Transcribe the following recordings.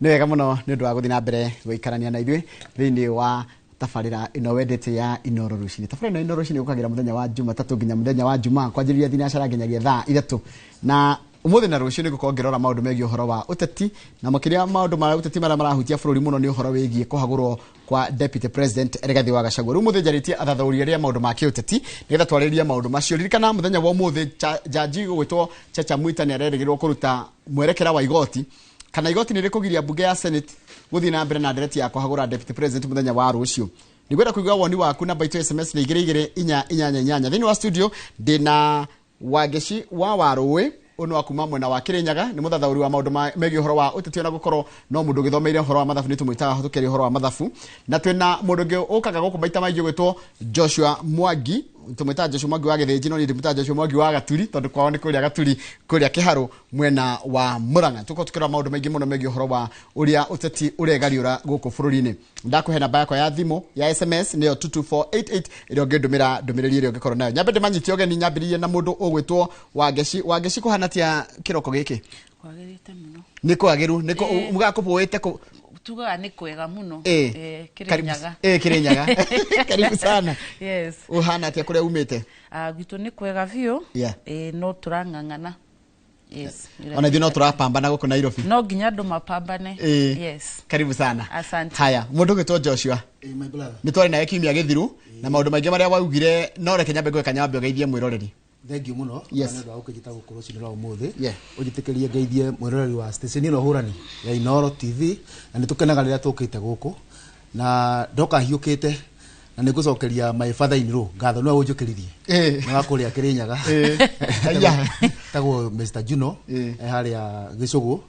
Nĩ wega mũno nĩ ũndũ wa gũthiĩ na mbere gũikarania na ithuĩ thĩinĩ wa tabarĩra ĩno wendete ya Inoro Rũcinĩ. Tabarĩra ĩno ya Inoro Rũcinĩ ũkagĩra mũthenya wa Jumatatũ nginya mũthenya wa Jumaa kwanjĩrĩria thinacara nginyagia thaa 3. Na ũmũthĩ na rũciũ nĩ ngũkorwo ngĩrora maũndũ megiĩ ũhoro wa ũteti, na makĩria maũndũ ma ũteti marĩa marahutia bũrũri mũno nĩ ũhoro wĩgiĩ kũhagũrwo kwa Deputy President Rigathi wa Gachagua. Rĩu ũmũthĩ njarĩtie athathaũri arĩa maũndũ ma kĩũteti nĩgetha twarĩrĩrie maũndũ macio. Ririkana mũthenya wa ũmũthĩ jaji gũgwĩtwo Chacha Mwita nĩ arerĩgĩrĩrwo kũruta mwerekera wa igoti kana igoti nĩ rĩkũgiria mbunge ya Senate gũthiĩ na mbere na ndereti ya kũhagũra Deputy President mũthenya wa rũciũ. Nĩngwenda kũigua woni waku, namba itũ ya SMS nĩ 22488. Thĩinĩ wa studio ndĩna Wangeci wa Warũĩ, ũyũ nĩ wa kuma mwena wa Kĩrĩnyaga, nĩ mũthathaũri wa maũndũ megiĩ ũhoro wa ũteti, ona gũkorwo no mũndũ ũgĩthomeire ũhoro wa mathabu nĩ tũmwĩtaga tũkĩaria ũhoro wa mathabu. Na twĩna mũndũ ũngĩ ũkaga gũkũ maita maingĩ ũgwĩtwo Joshua Mwangi, tũmwĩtaga Joshua Mwangi wa Gĩthĩnji, no niĩ ndĩmwĩtaga Joshua Mwangi wa Gaturi tondũ kwao nĩ kũrĩa Gaturi, kũrĩa Kĩharũ mwena wa Murang'a. Tũkorwo tũkĩrora maũndũ maingĩ mũno megiĩ ũhoro wa ũrĩa ũteti ũregariũra gũkũ bũrũri-inĩ. Ndakũhe namba yakwa ya thimũ ya SMS nĩyo 22488 ĩrĩa ũngĩndũmĩra ndũmĩrĩri ĩrĩa ũngĩkorwo nayo. Nyambe ndĩmanyite ũgeni, nyambĩrĩrie na mũndũ ũgwĩtwo Wangeci. Wangeci, kũhana atĩa kĩroko gĩkĩ? Kwagĩrĩte mũno. Nĩ kwagĩru, nĩ mũgakũbũĩte kũ Tugaga nĩ kwega mũno. Kĩrĩnyaga. Kĩrĩnyaga. Karibu sana. Yes. Ũhana atĩa kũrĩa umĩte? Gwitũ nĩ kwega biũ. No tũrang'ang'ana. Yes. Ona ithuĩ no tũrapambana gũkũ Nairobi. No nginya andũ mapambane. Yes. Karibu sana. Asante. Haya, mũndũ ũgwĩtwo Joshua. My brother. Nĩ twarĩ nawe kiumia gĩthiru na maũndũ maingĩ marĩa waugire, no reke nyambe ngũhe kanya wambe ũgeithie mwĩroreri. Thank you mũno. Yes. Nĩ ũndũ wa gũkĩnjĩta gũkũ rũcinĩ rwa ũmũthĩ. Yeah. Ũnjĩtĩkĩrie ngeithie mwĩroreri wa station ĩno hũrani ya Inooro TV, na nĩ tũkenaga rĩrĩa tũkĩte gũkũ na ndoka hiũkĩte, na nĩ ngũcokeria my father in law ngatho, nĩwe ũnjũkĩririe. Nĩ wa kũrĩa Kĩrĩnyaga. Aya. Tagwo Mr Juno. Harĩa Gĩcũgũ,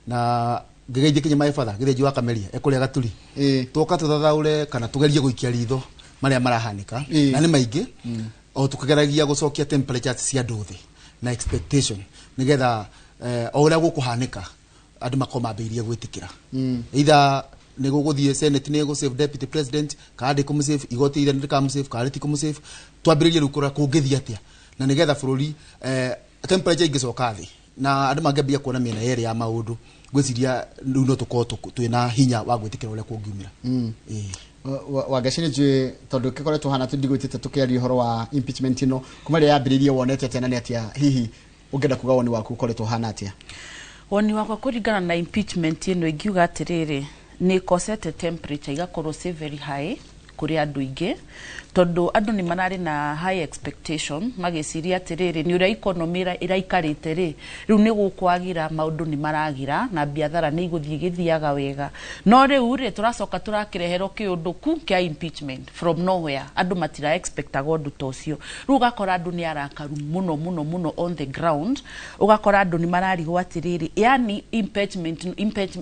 na ngĩgeithie kinya my father Gĩthĩnji wa Kameria ekũrĩa Gaturi. Twoka tũthathaũre kana tũgerie gũikia ritho marĩa marahanĩka. Na nĩ maingĩ, o tũkĩgeragia gũcokia temperatures cia andũ thĩ na expectation, nĩgetha o ũrĩa gũkũhanĩka andũ makorwo mambĩrĩirie gwĩtĩkĩra either nĩ gũgũthiĩ Senate nĩ gũ save deputy president kana ndĩkũmũ save, igoti either nĩ rĩkamũ save kana rĩtikũmũ save. Twambĩrĩrie rĩu kũrora kũngĩthiĩ atĩa, na nĩgetha bũrũri temperature ingĩcoka thĩ na andũ mangĩambia kuona mĩena yerĩ ya maũndũ, ngwĩciria rĩu no tũkorwo twĩna hinya wa gwĩtĩkĩra ũrĩa kũngiumĩra. Wangeci, nĩ njũĩ tondũ kĩkoretwo hana tũndigwĩtĩte tũkĩaria ũhoro wa impeachment ĩno kuma rĩrĩa yambĩrĩirie, wonete atĩa na nĩ atĩa hihi ũngĩenda kuga woni waku ũkoretwo hana atĩa? Woni wakwa kũringana na impeachment ĩno, ingiuga atĩrĩrĩ, nĩ ĩkosete temperature igakorwo ci very high kũrĩ andũ aingĩ, tondũ andũ nĩ mararĩ na high expectation magĩciria atĩrĩrĩ, nĩ ũrĩa economy ĩraikarĩte rĩ, rĩu nĩ gũkwagĩra, maũndũ nĩ maragira na biathara nĩ igũthiĩ igĩthiaga wega. No rĩu rĩ, tũracoka tũrakĩreherwo kĩũndũ ku kĩa impeachment from nowhere. Andũ matira expectaga ũndũ ta ũcio. Rĩu ũgakora andũ nĩ arakaru mũno mũno mũno on the ground. Ũgakora andũ nĩ mararigwo atĩrĩrĩ, yani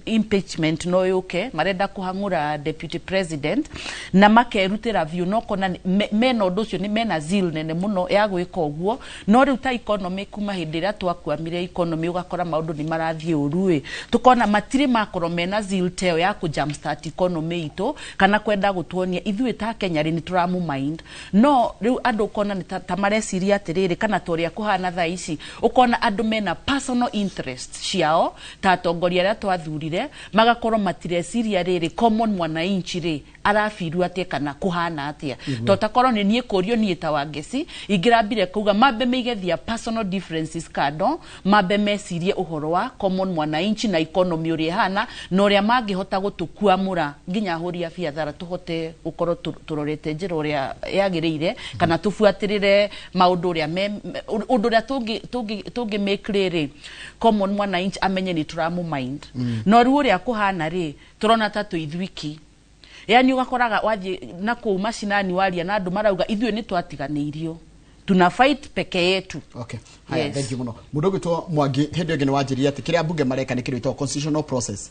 impeachment no yũke, marenda kũhang'ũra deputy president na makerutĩra biũ, no kona mena ũndũ ũcio, nĩ mena zeal nene mũno ya gwĩka ũguo. No rĩu ta economy, kuma hĩndĩ ĩrĩa twakwamire economy, ũgakora maũndũ nĩ marathiĩ ũru ĩ, tũkona matirĩ makorwo mena zeal ta ĩyo ya kũ jumpstart economy itũ kana kwenda gũtuonia ithuĩ ta Kenya rĩ nĩ tũramũ mind. No rĩu andũ ũkona nĩ ta mareciria atĩrĩrĩ, kana ta ũrĩa kũhana thaa ici, ũkona andũ mena personal interest ciao ta atongoria arĩa twathurire, magakorwo matireciria rĩrĩ common mwananchi rĩ arabiru atĩa kana kũhana atĩa. To takorwo nĩ niĩ kũrio, niĩ ta Wangeci ingĩrambire kuga mambe meige their personal differences kando, mambe mecirie ũhoro wa common mwananchi na economy ũrĩa ĩhana na ũrĩa mangĩhota gũtũkuamũra nginya ahũri a biathara tũhote gũkorwo tũrorete njĩra ũrĩa yagĩrĩire, kana tũbuatĩrĩre maũndũ ũrĩa ũndũ ũrĩa tũngĩ make rĩrĩ common mwananchi amenye nĩ tũramũ mind. No rĩu ũrĩa kũhana rĩ, tũrona ta twĩ ithuiki. Yani ũgakoraga wathiĩ na kũu macinani waria na andũ marauga ithuĩ nĩ twatiganĩirio, tuna fight peke yetu. Okay. Haya, Yes. thank you mũno. Mũndũ ũgwĩtwo Mwangi, hĩndĩ ĩngĩ nĩ wanjĩrire atĩ kĩrĩa mbunge mareka nĩ kĩndũ gĩtagwo constitutional process.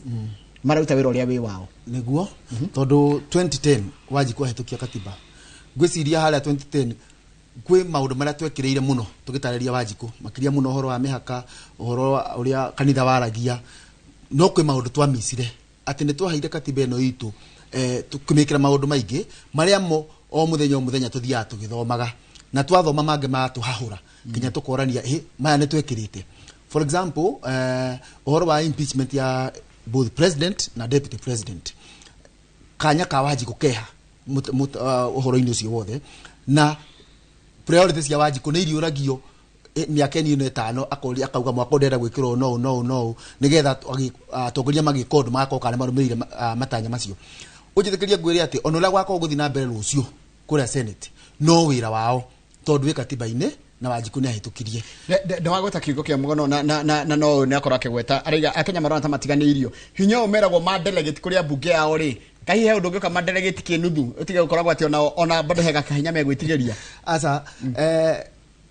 Maruta wĩra ũrĩa wĩ wao. Nĩguo, tondũ 2010 Wanjikũ ahĩtũkia katiba, ngwĩciria harĩa 2010 kwĩ maũndũ marĩa twekĩrĩire mũno tũgĩtarĩria Wanjikũ, makĩria mũno ũhoro wa mĩhaka, ũhoro wa ũrĩa kanitha waragia, no kwĩ maũndũ twamicire atĩ nĩ twaheire katiba ĩno itũ tũkĩmĩkĩra maũndũ maingĩ marĩa mo o mũthenya o mũthenya tũthiaga tũgĩthomaga, na twathoma mangĩ magatũhahũra nginya tũkorania ĩ maya nĩ twekĩrĩte. For example, ũhoro wa impeachment ya Both president na deputy president, kanya ka Wanjikũ keha ũhoro-inĩ ũcio wothe, na priority cia Wanjikũ nĩ iriũragio mĩaka ĩno 5, akoria akauga mwaka ũyũ ndĩrenda gwĩkĩrwo no no no, nĩgetha atongoria magĩka ũndũ magakorwo kana marũmĩrĩire matanya macio. Ũnjĩtĩkĩrie ngwĩre atĩ ona ũrĩa gwakorwo gũthiĩ na mbere rũciũ kũrĩa Senate, no wĩra wao, tondũ wĩ katiba-inĩ na Wanjikũ nĩ ahĩtũkirie. Ndawagweta kiugo kĩa mũgono na no nĩ akorwo akĩgweta, araiga Akenya marona ta matiganĩirio. Hinya ũyũ meragwo ma delegate kũrĩa mbunge yao rĩ, kahihi he ũndũ ũngĩũka ma delegate kĩnuthu, ũtige gũkoragwo atĩ ona bado he kahinya megwĩtigĩria? Aca,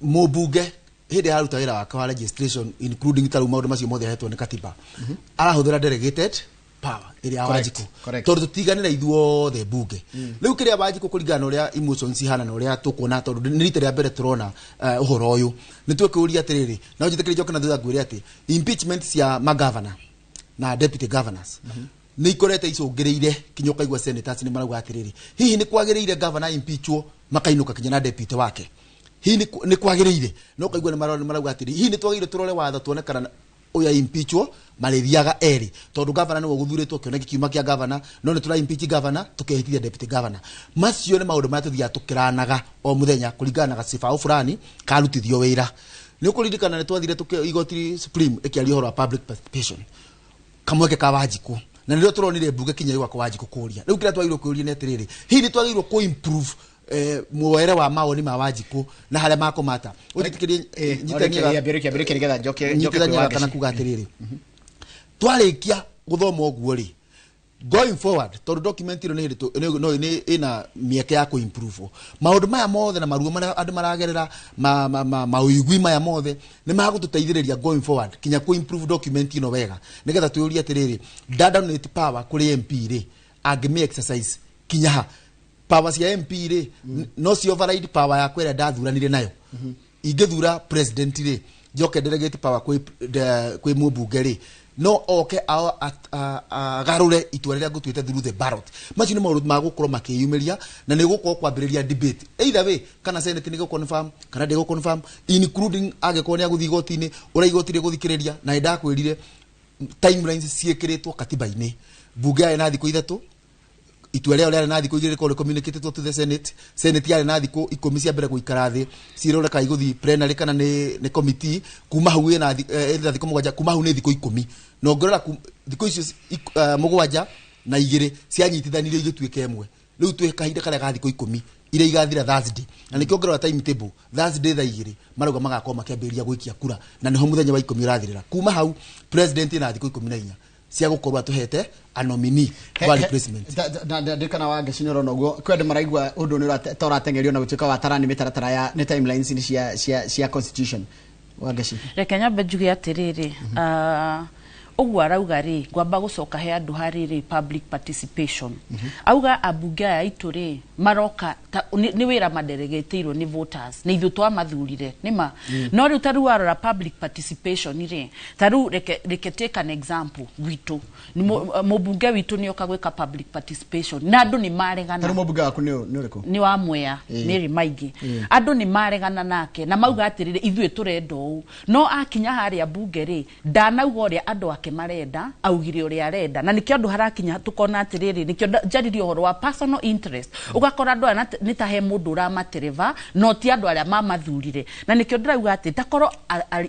mũmbunge hĩndĩ araruta wĩra wake wa registration, including ta rĩu maũndũ macio mothe ahetwo nĩ katiba, arahũthĩra delegated power ĩrĩa ya Wanjikũ, tondũ tũtiganĩra ithuothe mbunge. Rĩu kĩrĩa Wanjikũ, kũringana na ũrĩa emotions cihana na ũrĩa tũkuona, tondũ nĩ rita rĩa mbere tũrona ũhoro ũyũ, nĩ twĩkũria atĩrĩrĩ, na ũnjĩtĩkĩrie njoke na thutha ngwĩre atĩ impeachment cia magavana na deputy governors nĩ ikorete icũngĩrĩire kinya ũkaigua senators nĩ marauga atĩrĩrĩ, hihi nĩ kwagĩrĩire governor impeachwo makainũka kinya na deputy wake? Hihi nĩ kwagĩrĩire? No ũkaigua nĩ marauga atĩrĩrĩ, hihi nĩ twagĩrĩire tũrore watho tuone kana ũyũ impeachwo marĩthiaga erĩ, tondũ governor nĩwe ũgũthurĩtwo, kĩoneki kiuma kĩa governor, no nĩ tũra impeach governor tũkehĩtithia deputy governor. Macio nĩ maũndũ marĩa tũthiaga tũkĩranaga o mũthenya kũringana na gacibao fulani karutithio wĩra. Nĩ ũkũririkana nĩ twathire igoti Supreme ĩkĩaria ũhoro wa public participation, kamweke ka Wanjikũ, na nĩrĩo tũronire mbunge kinya igwa kwa Wanjikũ kũria. Rĩu kĩrĩa twagĩrĩirwo kũria nĩ atĩrĩrĩ, hihi nĩ twagĩrĩirwo kũ improve muoere wa mawoni ma Wanjikũ na harĩa makomata? Ũnjĩtĩkĩrie Ambĩrĩria nĩgetha njoke nyitithania kwĩ kana Wangeci. Kuga atĩrĩrĩ, twarĩkia gũthoma ũguo rĩ, going forward, tondũ document ĩno nĩ hĩndĩ no nĩ ĩna mĩeke ya kũ-improve maũndũ maya mothe na maruo marĩa andũ maragerera, maũigui maya mothe nĩ magũtũteithĩrĩria going forward kinya kũ-improve document ĩno wega, nĩgetha twĩũrie atĩrĩrĩ, nda donate power kũrĩ MP rĩ, angĩmĩ exercise kinya ha? Power cia MP rĩ, no ci override power yakwa ĩrĩa ndathuranire nayo? Ingĩthura president rĩ, njoke delegate power kwĩ mũmbunge rĩ, no oke agarũre itua rĩrĩa ngũtuĩte through the ballot? Macio nĩ maũndũ magũkorwo makĩyumĩria na nĩ gũkorwo kwambĩrĩria debate either way, kana Senate nĩ gũ-confirm kana ndĩ gũ-confirm, including angĩkorwo nĩ agũthiĩ igoti-inĩ, ũrĩa igoti rĩgũthikĩrĩria. Na nĩ ndakwĩrire timelines ciĩkĩrĩtwo katiba-inĩ. Mbunge yarĩ na thikũ 3, itua rĩao rĩarĩ na thikũ 2 rĩkorwo communicated to the Senate. Senate yarĩ na thikũ 10 cia mbere gũikara thĩ cirore kana igũthiĩ plenary kana nĩ committee. Kuma hau ĩna thikũ 7, kuma hau nĩ thikũ 10, na ũngĩrora thikũ icio 7 na 2 cianyitithanirio igĩtuĩka ĩmwe. Rĩu twĩ kahinda karĩa ga thikũ 10 iria igathira Thursday, na nĩkĩo ngĩrora timetable, Thursday thaa 2 marauga magakorwo makĩambĩrĩria gwĩkia kura, na nĩho mũthenya wa 10 ũrathirĩra. Kuma hau president ĩna thikũ 14 cia gũkorwo atũhete a nominee wa replacement. Ndikana wa Ngeci nĩ ũrona ũguo kwĩ andũ maraigua ũndũ nĩ ta ũrateng'erio na gũtuĩka wa tarani mĩtaratara ya nĩ timelines nĩ cia constitution. Wa Ngeci. Reke nyambe njuge atĩrĩrĩ, ũguo arauga rĩ, ngwamba gũcoka he andũ harĩrĩ public participation. Auga ambunge aya aitũ rĩ maroka nĩ wĩra maderegeteirwo nĩ voters, nĩ ithuĩ twamathurire nĩma. No rĩu ta rĩu warora public participation rĩ, ta rĩu reke take an example gwitũ. Nĩ mũmbunge witũ nĩ oka gwĩka public participation na andũ nĩ maregana. Tarĩu mũmbunge waku nĩ ũrĩkũ? Nĩ wa Mwea, nĩ rĩ maingĩ andũ nĩ maregana nake na mauga atĩrĩrĩ, ithuĩ tũrenda ũũ, no akinya harĩa mbunge rĩ, ndanauga ũrĩa andũ ake marenda, augire ũrĩa arenda, na nĩkĩo andũ harakinya tũkona atĩrĩrĩ, nĩkĩo njaririe ũhoro wa personal interest. Ũgakora andũ aya nĩ ta he mũndũ ũramatereva, no ti andũ arĩa mamathurire, na nĩkĩo ndĩrauga atĩ takorwo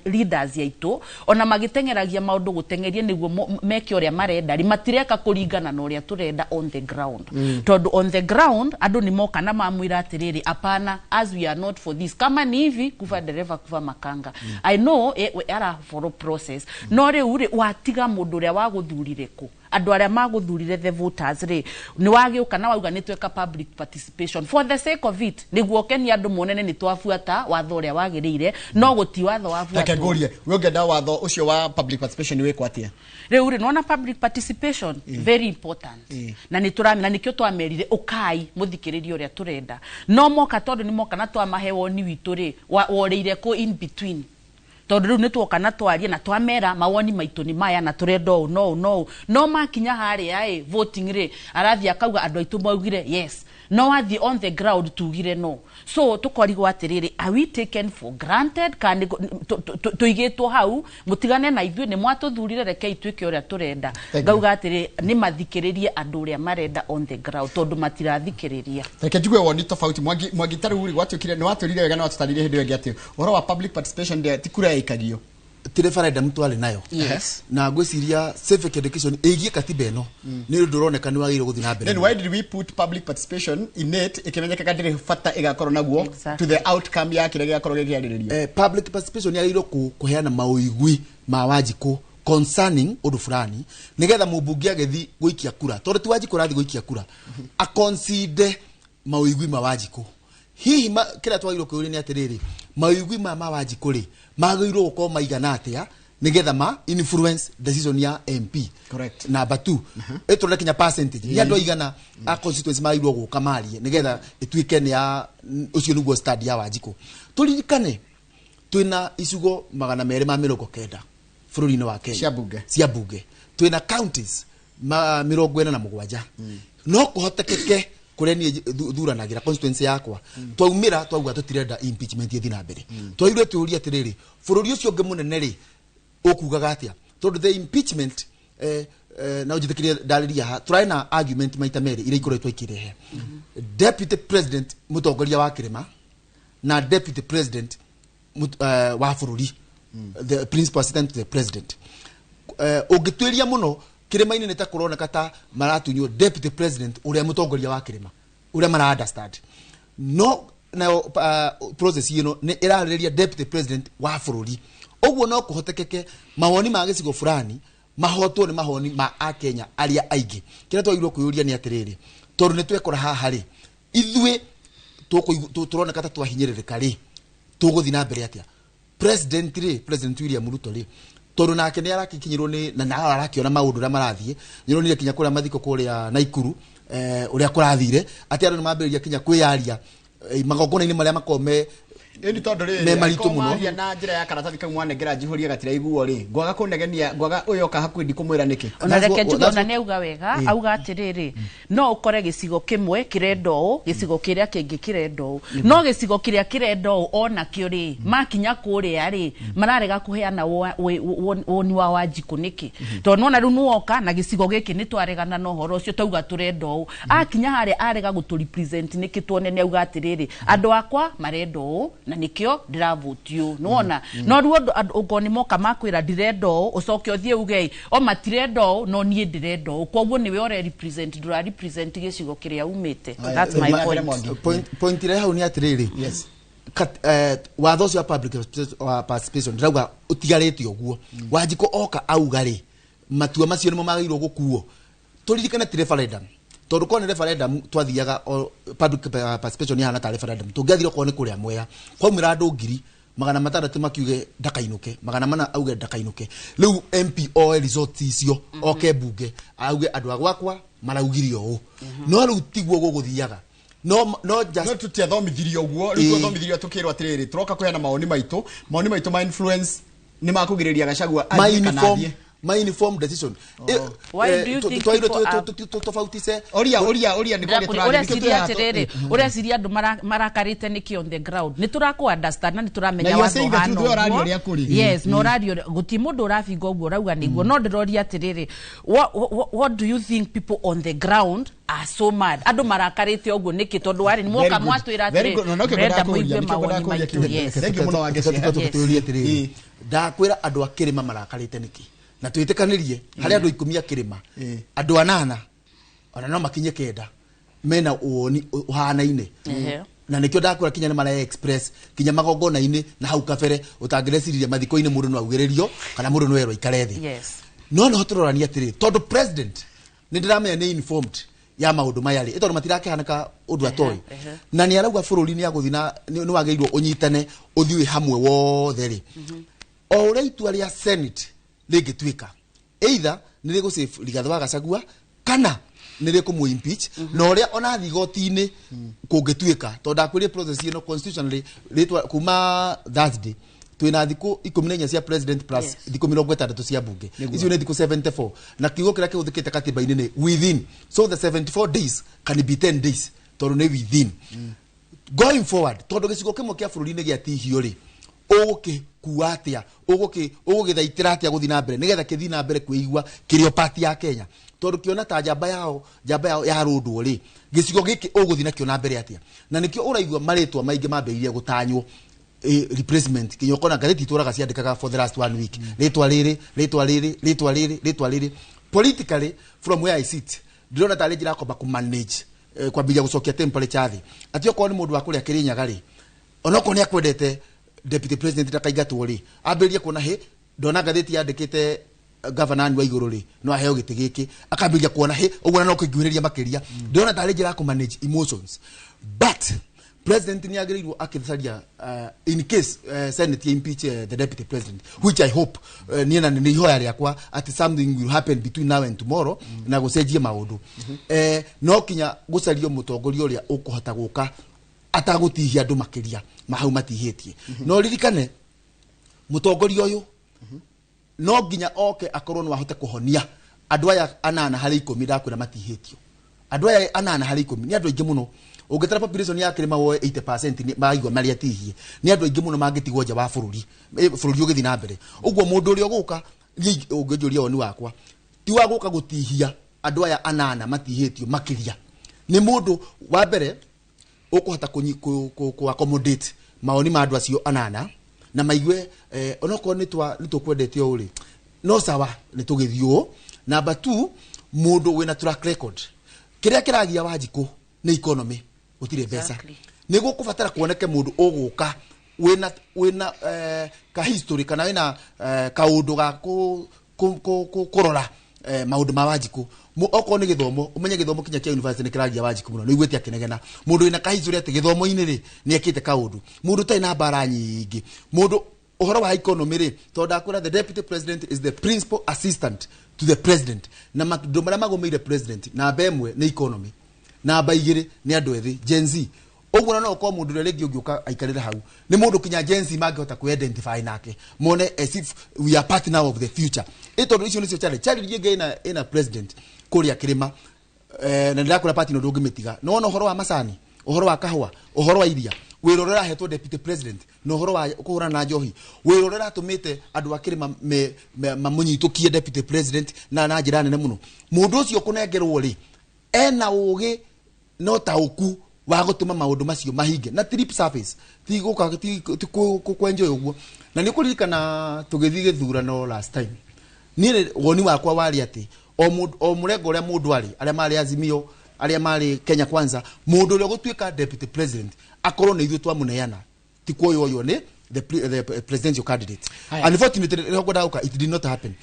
leaders aitũ ona magĩteng'eragia maũndũ gũteng'eria nĩguo meke ũrĩa marenda rĩ, matireka kũringana na ũrĩa tũrenda on the ground, tondũ on the ground andũ nĩ moka na mamwĩra atĩrĩrĩ, apana, as we are not for this, kama ni hivi, kufa dereva kufa makanga. I know we ara follow process, no rĩu rĩ, watiga mũndũ ũrĩa wagũthurire kũ, andũ arĩa magũthurire, the voters rĩ, nĩ wagĩũka na wauga nĩ tweka public participation for the sake of it, nĩguo ũkenie andũ monene nĩ twabuata watho ũrĩa wagĩrĩire, no gũti watho Reke wabuatwo. ngũrie, we ũngĩenda watho ũcio wa public participation wĩkwo atĩa? Rĩu rĩ, nĩwona public participation very important, na nĩ tũramenya na nĩkĩo twamerire ũkai mũthikĩrĩrie ũrĩa tũrenda, no moka, tondũ nĩ moka na twamahe woni witũ rĩ, worĩire kũ in between, tondũ rĩu nĩ tuoka na twarie na twamera mawoni maitũ nĩ maya na tũrenda ũũ no ũũ no ũũ, no makinya harĩa ĩ voting rĩ, arathiĩ akauga andũ aitũ maugire yes. No wathiĩ on the ground tugire no. So tũkorigwo atĩrĩrĩ, are we taken for granted? Kana tũigĩtwo hau mũtigane na ithuĩ, nĩ mwatũthurire, rekei twĩke ũrĩa tũrenda. Ngauga atĩrĩ, nĩ mathikĩrĩrie andũ ũrĩa marenda on the ground, tondũ matirathikĩrĩria. Reke njigue woni tofauti. Mwangi, tarĩu rĩ, gwatuĩkire nĩ watwĩrire wega na watũtarĩrie hĩndĩ ĩyo ĩngĩ atĩ ũhoro wa public participation ndĩa ti kura yaikagio. Ti referendum twarĩ nayo. Na ngwĩciria civic education ĩgiĩ katiba ĩno nĩ ũndũ ũroneka nĩ wagĩrĩirwo gũthiĩ na mbere. Then why did we put public participation in it ĩkĩmenyekaga ndĩrĩ bata ĩgakorwo naguo to the outcome ya kĩrĩa gĩgakorwo gĩkĩarĩrĩrio? Public participation yagĩrĩirwo kũheana maũigui ma Wanjikũ concerning ũndũ fulani, nĩgetha mũmbunge agĩthiĩ gũikia kura, tondũ ti Wanjikũ ũrathiĩ gũikia kura, akonside maũigui ma Wanjikũ. Hihi kĩrĩa twagĩrĩirwo kwĩyũria nĩ atĩrĩrĩ, maũigui maya ma Wanjikũ rĩ, magĩrĩirwo gũkorwo maigana atĩa nĩgetha ma influence decision ya MP? Number 2, ĩtũrore kinya percentage nĩ andũ aigana a constituency magĩrĩirwo gũka marie nĩgetha ĩtuĩke nĩ ya ũcio nĩguo stand ya Wanjikũ. Tũririkane twĩna icigo 290 bũrũri-inĩ wa Kenya cia bunge, cia bunge. Twĩna counties 47. No kũhotekeke kũrĩa niĩ thuranagĩra constituency yakwa, twaumĩra twauga tũtirenda impeachment ĩthiĩ na mbere. Twairwe tũrie atĩrĩrĩ, bũrũri ũcio ũngĩ mũnene rĩ, ũkugaga atĩa? Tondũ the impeachment na ũnjĩtĩkĩrie ndarĩria haha, tũrarĩ na argument maita merĩ iria ikoretwo ikĩrehe. Deputy President mũtongoria wa kĩrĩma na Deputy President wa bũrũri, the principal assistant to the president. Ũngĩtuĩria mũno kĩrĩma-inĩ nĩ ta kũroneka ta maratunywo Deputy President ũrĩa mũtongoria wa kĩrĩma ũrĩa mara understand. No nayo process ĩno nĩ ĩrarĩrĩria Deputy President wa bũrũri. Ũguo no kũhotekeke mawoni ma gĩcigo fulani mahotwo nĩ mawoni ma Akenya arĩa aingĩ. Kĩrĩa twagĩrĩirwo kwĩyũria nĩ atĩrĩrĩ, tondũ nĩ twekora haha rĩ, ithuĩ tũroneka ta twahinyĩrĩrĩka rĩ, tũgũthiĩ na mbere atĩa? President rĩ, President William Ruto rĩ, tondũ nake nĩ arakinyĩrwo nĩ na arakĩona maũndũ ũrĩa marathiĩ. Nĩronire kinya kũrĩa mathiko kũrĩa Naikuru, ũrĩa kũrathire atĩ andũ nĩ mambĩrĩria kinya kwĩyaria magongona-inĩ marĩa makoragwo me Ĩni tondũ rĩrĩ, me maritũ mũno. Maria na njĩra ya karatathi kau mwanengera njihũrie gatiraiguo rĩ, ngwaga kũnegenia, ngwaga ũyũ oka hakuhĩ ndikũmwĩra nĩkĩ. Ona reke njuge, ona nĩ auga wega, auga atĩrĩrĩ, no ũkore gĩcigo kĩmwe kĩrenda ũũ, gĩcigo kĩrĩa kĩngĩ kĩrenda ũũ, no gĩcigo kĩrĩa kĩrenda ũũ onakĩo rĩ, makinya kũrĩa rĩ, mararega kũheana woni wa Wanjikũ nĩkĩ? Tondũ nĩwona rĩu nĩwoka na gĩcigo gĩkĩ nĩ twaregana na ũhoro ũcio, twauga tũrenda ũũ, akinya harĩa arega gũtũ represent nĩkĩ? Tuone nĩ auga atĩrĩrĩ, andũ akwa marenda ũũ na nĩkĩo ndĩravoti ũũ, nĩwona? No rĩu andũ ũngorwo nĩ moka makwĩra ndirenda ũũ, ũcoke ũthiĩ uge o matirenda ũũ, no niĩ ndĩrenda ũũ, koguo nĩwe ũre represent, ndũra represent gĩcigo kĩrĩa umĩte. That's my point. Point ĩrĩa hau nĩ atĩrĩrĩ, watho ũcio wa public participation ndĩrauga ũtigarĩte ũguo. Wanjikũ oka auga rĩ, matua macio nĩmo magĩrĩirwo gũkuo. Tũririkane ti referendum, tondũ korwo nĩ referendum twathiaga public participation yahana ta referendum, tũngĩathire okorwo nĩ kũrĩa Mwea kwaumĩra andũ 600,000 makiuge ndakainũke, 400 auge ndakainũke. Rĩu MP oe result icio oke bunge auge andũ a gwakwa maraugire ũũ. No rĩu tiguo gũgũthiaga. No, no, just no tutiathomithirio ũguo. Rĩu twathomithirio tukĩrwo atĩrĩrĩ, tũroka kũheana mawoni maitũ, mawoni maitũ ma influence nĩ makũgirĩrĩria Gachagua athiĩ kana athiĩ. My informed decision. Why do you think people are tofautise? Oria oria nĩ kwagĩ tũrathiĩ. Atĩrĩrĩ, ũreciria andũ marakarĩte nĩkĩ on the ground? Nĩ tũrakũ understand na nĩ tũramenya watho hana ũguo. Yes, no ũraria gũtirĩ mũndũ ũrabinga ũguo ũrauga nĩguo. No ndĩroria atĩrĩrĩ, what do you think people on the ground are so mad? Andũ marakarĩte ũguo nĩkĩ? Tondũ warĩ nĩ mwoka mwatwĩra atĩrĩ, mũrenda mũigue mawoni maitũ. Yes. Thank you mũno Wangeci. Tũkĩũria atĩrĩrĩ, ndakwĩra andũ a kĩrĩma marakarĩte nĩkĩ? Na twĩtĩkanĩrie harĩ andũ 10 a kĩrĩma, andũ 8 ona no makinye 9 mena woni ũhanaine. Na nĩkĩo ndakwĩra kinya nĩ mara express kinya magongona-inĩ na hau kabere ũtangĩreciririe mathiko-inĩ mũndũ no augĩrĩrio kana mũndũ no erwo aikare thĩ. No no tũroranie atĩrĩ, tondũ president nĩ ndĩramenya nĩ informed ya maũndũ maya rĩ, tondũ matirakĩhanĩka ũndũ atoĩ, na nĩ arauga bũrũri nĩ agũthiĩ na nĩ wagĩrĩirwo ũnyitane ũthiĩ hamwe wothe rĩ, o ũrĩa itua rĩa Senate rĩngĩtuĩka, either nĩ rĩgũ Rigathĩ wa Gachagua kana nĩ rĩkũmũ impeach, na ũrĩa ona thiĩ igoti-inĩ kũngĩtuĩka, tondũ ndakwĩrire process ĩno constitutionally rĩtwa kuma Thursday twĩna thikũ 14 cia president plus thikũ 60 cia bunge, icio nĩ thikũ 74, na kiugo kĩrĩa kĩhũthĩkĩte katiba-inĩ nĩ within, so the 74 days can be 10 days. tondu ni within. Going forward tondu gicigo kimwe kia bururi ni giatihio ri ugukikua atia ugugithaitira atia guthi na mbere nigetha kithi na mbere kwigua kirio party ya Kenya tondu kiona ta njamba yao yarundwo ri gicigo giki uguthi nakio na mbere atia na nikio uraigua maritwa maingi mambiririe gutanywo replacement kinya ukona ngatheti ituraga ciandikaga for the last 1 week ritwa riri ritwa riri ritwa riri ritwa riri. Politically from where I sit ndirona tari njira kwamba ku manage kwambiria gucokia temperature thi ati okorwo ni mundu wa kuria Kirinyaga ri onokorwo ni akwendete deputy president ndakaingatwo ri ambirie kuona he ndona ngatheti yandikite governor wa iguru ri no aheo giti giki akambiria kuona he uguo no kingwiriria makiria. Ndirona tari njira ku manage emotions but president ni agiriirwo akitharia in case senate impeach the deputy president which I hope ni na ni ihoya riakwa ati something will happen between now and tomorrow na gucenjie maundu. No kinya gucario mutongoria uria ukuhota guka atagutihia andu makiria mahau matihitie. No ririkane mutongoria uyu no nginya oke akorwo no ahote kuhonia andu aya anana hari 10 ndakwira matihitio. Andu aya anana hari 10 ni andu aingi muno. Ũngĩtara population ya Kĩrĩma woe 80% ni maigua marĩa tihie ni andũ aingĩ mũno mangĩtigwo nja wa bũrũri bũrũri ũgĩthiĩ na mbere. Ũguo mũndũ ũrĩa ũgũka niĩ ũngĩnjũria woni wakwa ti wa gũka gũtihia andũ aya anana matihĩtio makĩria nĩ mũndũ wa mbere ũkũhota kũ accommodate maoni ma andũ acio anana na maigue onokorwo nĩ tũkwendete ũũ rĩ no sawa nĩ tũgĩthiĩ ũũ. Number 2 mũndũ wĩna track record kĩrĩa kĩragia Wanjikũ nĩ economy gutire mbeca ni gukubatara kuoneke mundu uguka wina ka history kana wina kaundu ga kurora maundu ma Wanjikũ. Okorwo ni githomo umenye githomo kinya kia university ni kiragia Wanjikũ muno ni iguĩte akinegena mundu wina ka history ati githomo-inĩ ri ni ekite kaundu mundu utarĩ na mbara nyingĩ mundu uhoro wa economy ri tondu ndakwira the deputy president is the principal assistant to the president na maundu maria magomeire president namba ĩmwe ni economy namba igiri ni andu ethi Gen Z. Uguo no ukorwo mundu uria ringi ungiuka aikarire hau ni mundu kinya Gen Z mangihota ku identify nake mone as if we are part now of the future. Tondu icio nicio challenge ingi ina president kuria Kirima na ndirakura party no ndungimitiga no ona uhoro wa macani uhoro wa kahua uhoro wa iria wira uria urahetwo deputy president na uhoro wa kuhurana na njohi wira uria uratumite andu a Kirima mamunyitukie deputy president na njira nene muno. Mundu ucio kunengerwo ri ena ugi no tauku wa gutuma maundu macio mahinge na trip service ti guka ti kwenjoy uguo. Na ni kuririkana tugithi githurano last time ni woni wakwa wari ati o murengo uria mundu ari aria mari Azimio aria mari Kenya Kwanza mundu uria gutuika deputy president akorwo ni ithuĩ twamuneana ti kuoywo ni the presidential candidate. Unfortunately rĩho it did not happen.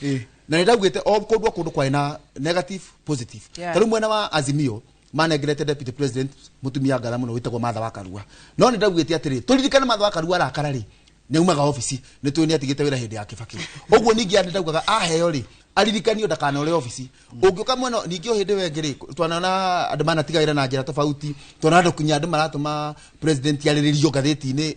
Na nĩ ndaugĩte o kũndũ kwarĩ na negative positive. Ta rĩu mwena wa Azimio manengerete deputy president mutumia ngatha muno witagwo Martha wa Karua no ni ndaugite atiri turirikane Martha wa Karua arakara ri ni umaga office ni tui ni atigite wira hindi ya Kibaki uguo ningi ani ndaugaga aheo ri aririkanio ndakanore office ungiuka mwena ningi o hindi wengi ri twanona andu manatiga wira na njira tofauti twanona andu kinya andu maratuma president yariririo ngatheti-ini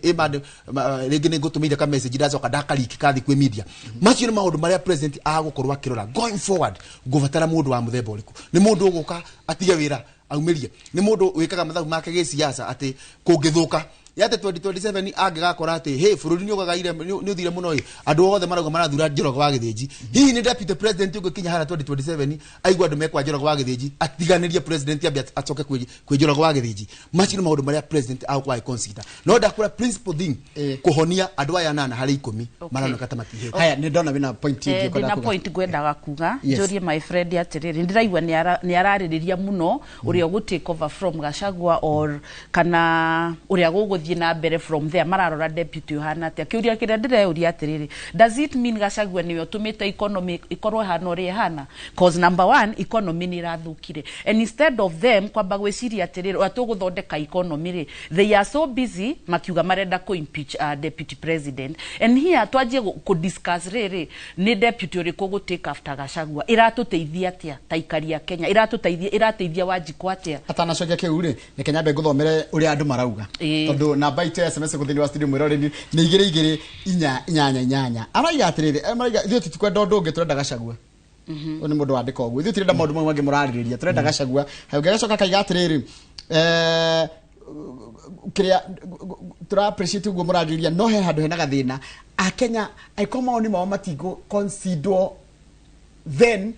ringi ni ngutumiire ka message ndacoka ndakariki kathi kwi media. Macio ni maundu maria president agukorwo akirora going forward ngubatara mundu wa muthemba uriku ni mundu uguka atige wira aumirie ni mundu wikaga mathabu make gisiasa ati kungithuka yate 2027 angigakora ati hey bururi ni ugagaire ni uthire muno i andu othe marauga marathura Njoroge wa Githinji hihi ni deputy president ungikinya hara 2027 aigua andu mekwa Njoroge wa Githinji atiganirie president ambe acoke kwi Njoroge wa Githinji. Macio ni maundu maria president agũkorwo agĩconsider no ndakura principal thing kuhonia andu aya anana hari 10 maroneka ta matihĩte. Haya ni ndona wina point ingi kwenda kuga point ngwendaga kuga njurie my friend atiriri ndiraigua ni ararĩrĩria muno uria ũgũ take over from Gachagua or kana uria gũgũthiĩ na mbere from there mararora deputy uhana atia kiuria kiria ndireuria atiriri does it mean Gachagua niwe utumite economy ikorwo hana uria ihana cause number 1 economy ni irathukire and instead of them kwamba gwiciria atiriri ura tuguthondeka economy ri they are so busy makiuga marenda ku impeach deputy president and here twanjie ku discuss riri ni deputy uriku gu take after Gachagua iratuteithia atia ta ikari ya Kenya iratuteithia irateithia Wanjikũ atia atanacokia kiu ri ni Kenya mbe nguthomere uria andu marauga tondu namba itu SMS guthini wa studio mwirore ni 2 2 4 8 8 araiga atiriri maraiga ithuĩ titikwenda ũndũ ũngĩ turenda Gachagua. Ũyũ nĩ mũndũ wandĩka ũguo ithuĩ tirenda maũndũ mau mangĩ mũrarĩrĩria turenda Gachagua. Hayo gacoka kaiga atiriri Kiria tura appreciate uguo murarĩrĩria, no he handũ hena gathĩna. Akenya angĩkorwo mawoni mao matigũ consider, then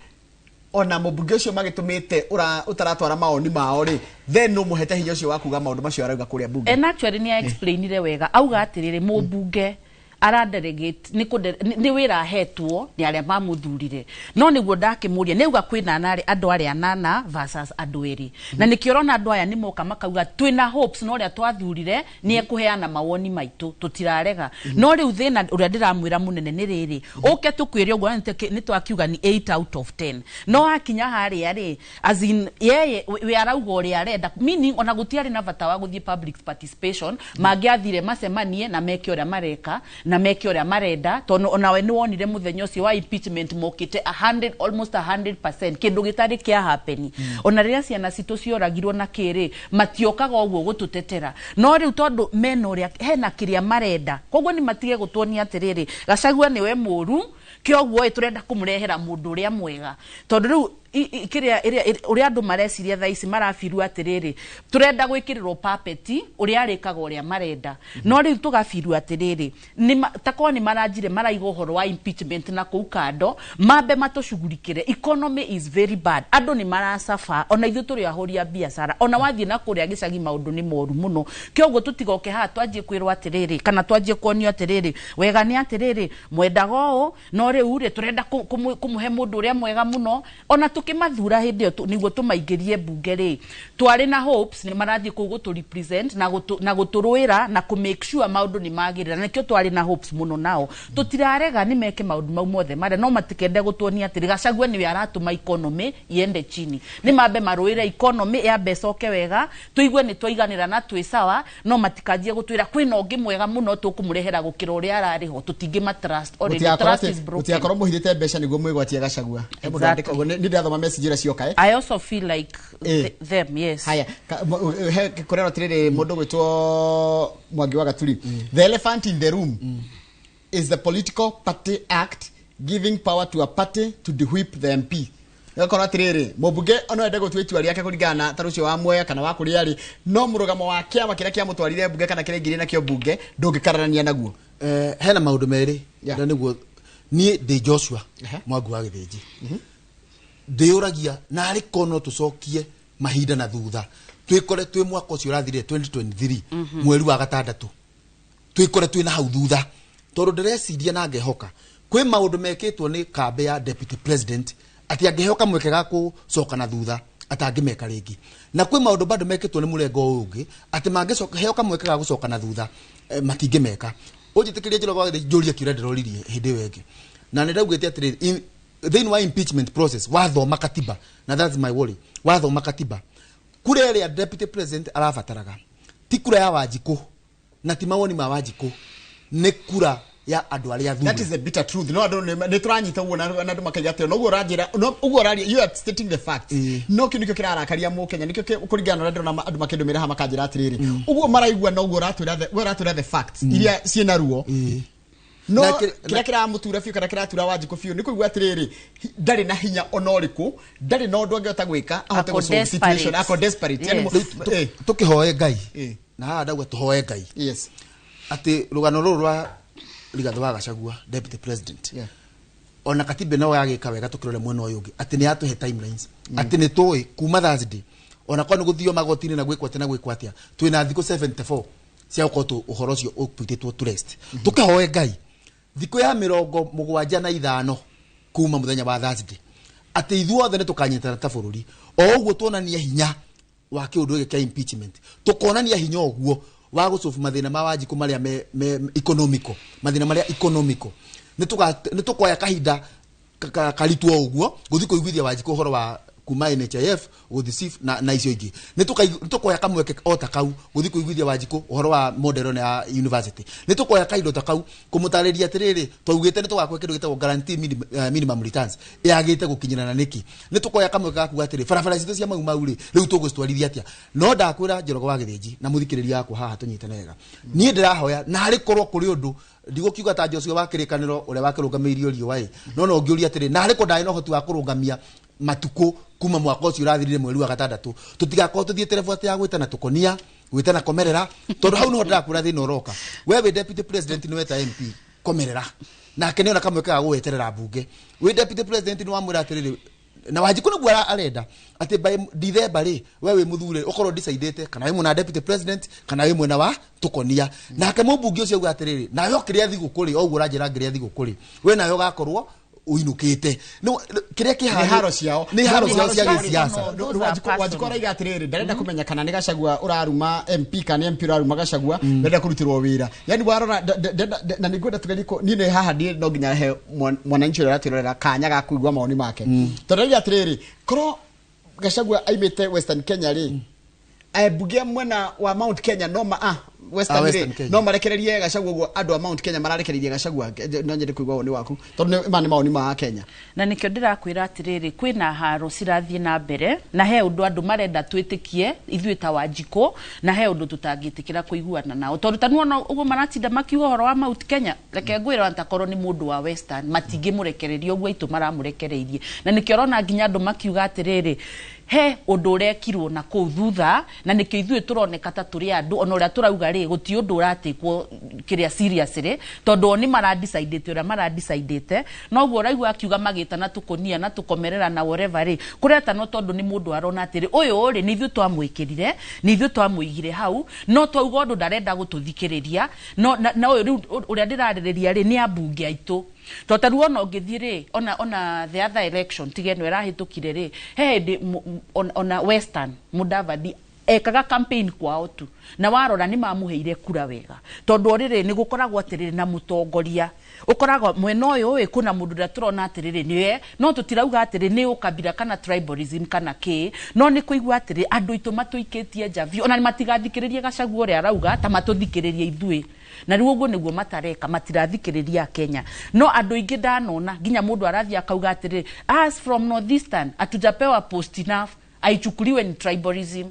ona mũmbunge ũcio magĩtũmĩte ũtaratwara mawoni mao rĩ, then no mũhete hinya ũcio wa kuga maũndũ macio arauga kũrĩa bunge. And actually nĩ explainire wega, auga atĩrĩrĩ, mũmbunge ara delegate nĩ wĩra ahetwo nĩ arĩa mamuthurire, no nĩguo ndakĩmũria nĩ auga kwĩna narĩ andũ arĩa anana versus andũ erĩ, na nĩkĩo ũrona andũ aya nĩ moka makauga twĩna hopes na ũrĩa twathurire nĩ ekũheana mawoni maitũ, tũtirarega. No rĩu thĩna ũrĩa ndĩramwĩra mũnene nĩ rĩrĩ, ũke tũkwĩre ũguo nĩ twakiuga nĩ 8 out of 10, no akinya harĩa rĩ, as in yeye we arauga ũrĩa arenda, meaning ona gũtiarĩ na bata wa gũthiĩ public participation. Mangĩathire macemanie na meke ũrĩa mareka na meke ũrĩa marenda, tondũ onawe nĩ wonire mũthenya ũcio wa impeachment mokĩte 100, almost 100%, kĩndũ gĩtarĩ kĩa happen. Ona rĩrĩa ciana citũ cioragirwo na kĩrĩ, matiokaga ũguo gũtũtetera, no rĩu tondũ mena ũrĩa hena kĩrĩa marenda, koguo nĩ matige gũtuonia atĩrĩrĩ, Gachagua nĩwe mũru, kĩoguo ĩ tũrenda kũmũrehera mũndũ ũrĩa mwega, tondũ rĩu kĩrĩa ũrĩa andũ mareciria thaa ici marabiru atĩrĩrĩ, tũrenda gwĩkĩrĩrwo puppet ũrĩa arĩkaga ũrĩa marenda. No rĩu tũgabiru atĩrĩrĩ, takorwo nĩ maranjire maraiga ũhoro wa impeachment na kũu kando, mambe matũcugurikĩre. Economy is very bad, andũ nĩ maracaba, ona ithuĩ tũrĩ ahũri a biacara, ona wathiĩ na kũrĩa gĩcagi maũndũ nĩ moru mũno. Kĩoguo tũtigoke haha twanjie kwĩrwo atĩrĩrĩ, kana twanjie kuonio atĩrĩrĩ, wega nĩ atĩrĩrĩ, mwendaga ũũ, no rĩu rĩ tũrenda kũmũhe mũndũ ũrĩa mwega mũno. Ona tũkĩmathura hĩndĩ ĩyo nĩguo tũmaingĩrie mbunge rĩ, twarĩ na hopes nĩ marathiĩ kũu gũtũ represent na gũtũrũĩra na kũ make sure maũndũ nĩ magĩrĩra, na nĩkĩo twarĩ na hopes mũno nao. Tũtirarega nĩ meke maũndũ mau mothe marĩa, no matikende gũtuonia atĩrĩ Gachagua nĩwe aratũma economy iende chini. Nĩ mambe marũĩre economy yambe ĩcoke wega, tũigue nĩ twaiganĩra na twĩ sawa, no matikanjie gũtwĩra kwĩna ũngĩ mwega mũno tũkũmũrehera gũkĩra ũrĩa ararĩ ho. Tũtingĩma trust already, trust is broken. Gũtigakorwo mũhithĩte mbeca nĩguo mwĩgwatie Gachagua. He mũndũ Exactly. andĩka ũguo. Nĩ ndathoma message iria cioka. I also feel like them, yes. Haya, he kũrerwo atĩrĩrĩ, mũndũ gwĩtwo Mwangi wa Gaturi, the elephant in the room is the Political Party Act giving power to a party to whip the MP. Gakorwo atĩrĩrĩ, mũmbunge no ende gũtua itua rĩake kũringana na ta rũcio wa Mwea kana wa kũrĩa arĩ, no mũrũgamo wa kĩama kĩrĩa kĩamũtwarire mbunge kana kĩrĩa aingĩrire nakĩo mbunge ndũngĩkararania naguo. Hena maũndũ merĩ na nĩguo niĩ ndĩ Joshua Mwangi wa Gĩthĩnji, ndĩyũragia narĩ korwo no tũcokie mahinda na thutha, twĩkore twĩ mwaka ũcio ũrathirire 2023 mweri wa gatandatũ, twĩkore twĩ na hau thutha, tondũ ndĩreciria na ngehoka kwĩ maũndũ mekĩtwo nĩ kambĩ ya deputy president atĩ angĩheo kamweke ga gũcoka na thutha atangĩmeka rĩngĩ, na kwĩ maũndũ bado mekĩtwo nĩ mũrengo ũyũ ũngĩ atĩ mangĩheo kamweke ga gũcoka na thutha matingĩmeka. Ũnjĩtĩkĩrie njĩra gwa njũrie kĩũria ndĩroririe hĩndĩ ĩyo ĩngĩ, na nĩ ndaugĩte atĩrĩrĩ, thĩinĩ wa impeachment process wathoma katiba, na that's my worry, wathoma katiba kura ĩrĩa deputy president arabataraga ti kura ya Wanjikũ na ti mawoni ma Wanjikũ, nĩ kura ya andũ arĩa That athure. is the bitter truth. No andũ nĩ tũranyita ũguo na andũ makaiga atĩrĩ, noguo ũranjĩra, no ũguo ũraria, you are stating the facts. No kĩu nĩkĩo kĩrarakaria mũkenya, nĩkĩo kũringana na ũrĩa ndĩrona andũ makĩndũmĩra haha makanjĩra atĩrĩrĩ, ũguo maraigua na ũguo ũratwĩra we ũratwĩra the facts iria ciĩna ruo. No Na kĩrĩa kĩramũtura biũ kana kĩratura Wanjikũ biũ nĩ kũigua atĩrĩrĩ, ndarĩ na hinya ona ũrĩkũ, ndarĩ na ũndũ angĩhota gwĩka ahote Ako gũ solve situation, desperate. ako desperate. Yes. Yani Rĩu tũkĩhoe Ngai na haha ndauga tũhoe Ngai atĩ rũgano rũrũ rwa Rigathĩ wa Gachagua deputy president, ona katiba no yagĩka wega tũkĩrore mwena ũyũ ũngĩ atĩ nĩ yatũhe timelines, atĩ nĩ tũĩ kuma Thursday ona korwo nĩ gũthio magoti-inĩ na gwĩkwo atĩa na gwĩkwo atĩa, twĩna thikũ 74 cia gũkorwo ũhoro ũcio ũputĩtwo to rest. Tũkĩhoe Ngai thikũ ya 75 kuma mũthenya wa Thursday atĩ ithuothe nĩ tũkanyitana ta bũrũri, o ũguo tuonanie hinya wa kĩũndũ gĩkĩ kĩa impeachment, tũkonania hinya ũguo wa gũcobu mathĩna ma Wanjikũ marĩa me economical, mathĩna marĩa economical. Nĩ tũkoya kahinda karitũ o ũguo gũthiĩ kũiguithia Wanjikũ ũhoro wa kuma NHIF gũthiĩ SHIF na icio ingĩ. Nĩ tũkoya kamweke o ta kau gũthiĩ kũiguithia Wanjikũ ũhoro wa model ya university. Nĩ tũkoya kahinda ta kau kũmũtarĩria atĩrĩrĩ, twaugĩte nĩ tũgakũhe kĩndũ gĩtagwo guarantee minimum returns, yagĩte gũkinyĩrana nĩkĩ. Nĩ tũkoya kamweke ga kuga atĩrĩ, barabara citũ cia Mau Mau rĩ, rĩu tũgũcitwarithia atĩa. No ndakwĩra Njoroge wa Gĩthĩnji na mũthikĩrĩria wakwa haha tũnyitane wega, niĩ ndĩrahoya narĩ korwo kũrĩ ũndũ ndigũkiuga ta Joshua wa kĩrĩkanĩro ũrĩa wakĩrũgamĩirio riũa ĩ, no no ngĩũria atĩrĩ, narĩ korwo ndarĩ na ũhoti wa kũrũgamia matukũ kuma mwaka ũcio ũrathirire mweri wa gatandatũ tũtigakorwo tũthiĩte level atĩ ya gwĩtana tũkonia gwĩtana komerera tondũ hau nĩho ndĩrakwĩra thĩna ũroka. We wĩ deputy president nĩ weta MP komerera nake nĩona kamweke ga gũgweterera mbunge. Wĩ deputy president nĩ wamwĩra atĩrĩrĩ na Wanjikũ nĩguo arenda atĩ by December rĩ we wĩ mũthure ũkorwo decidete kana wĩ mwena wa deputy president kana wĩ mwena wa tũkonia. Nake mũmbunge ũcio auga atĩrĩrĩ nawe ũkĩrĩa thigũkũ rĩ o ũguo ũranjĩra ngĩrĩa thigũkũ rĩ we nawe ũgakorwo uinukite no kiria ki ni haro ciao ni haro ciao cia gĩsiasa. Wanjikũ araiga atiriri ndarenda kumenya kana ni Gachagua uraruma MP kana MP uraruma Gachagua ndenda kurutirwo wira. Yani warora na ningwenda tugerie ni ni haha no nginya he mwananchi uria aratwirorera kanya ga kuigua maoni make tondu araiga atiriri korwo Gachagua aimite Western Kenya ri mbunge mwena wa Mount Kenya no ma Western no marekererie Gachagua guo andu a Mount Kenya mararekererie Gachagua no nyende kuigua woni waku tondu ma ni maoni ma Kenya. Na nikio ndirakwira atiriri kwina haro cirathie na mbere na he undu andu marenda twitikie ithuĩ ta Wanjikũ na he undu tutangitikira kuiguana nao tondu ta nuona uguo maratinda makiuga uhoro wa Mount Kenya. Reke ngwira ntakorwo ni mundu wa Western matingĩmũrekereria uguo itu maramũrekereirie na nikio rona nginya andu makiuga atiriri he undu urekirwo na kuu thutha na nikio ithuĩ turoneka ta turi andu ona uria turauga ri guti undu uratikwo kiria serious ri tondu ni maradecidete uria maradecidete noguo uraigua akiuga magitana tukonia na tukomerera na whatever ri kuretano tondu ni mundu arona atiri uyu ri ni ithuĩ twamwikirire ni ithuĩ twamwigire hau no twauga undu ndarenda gututhikiriria no na uyu riu uria ndiraririria ri ni ambunge aitu totaru ona ũngĩthiĩ rĩ ona the other election tige no ĩrahĩtũkire rĩ he hĩndĩ ona Western Mudavadi ekaga campaign kwao tu na warora nĩ mamũheire kura wega tondũ rĩrĩ nĩ gũkoragwo atĩrĩrĩ na mũtongoria ũkoragwo mwena ũyũ ĩ kuna mũndũ ũrĩa tũrona atĩrĩrĩ nĩwe no tũtirauga atĩrĩ nĩ ũkabira kana tribalism kana kĩ no nĩ kũigua atĩrĩ andũ aitũ matũikĩtie nja biũ ona nĩ matigathikĩrĩrie Gachagua ũrĩa arauga ta matũthikĩrĩrie ithuĩ na rĩu ũguo nĩguo matareka matirathikĩrĩria Kenya no andũ aingĩ ndanona nginya mũndũ arathiĩ akauga atĩrĩ us from Northeastern hatujapewa post enough aichukuliwe ni tribalism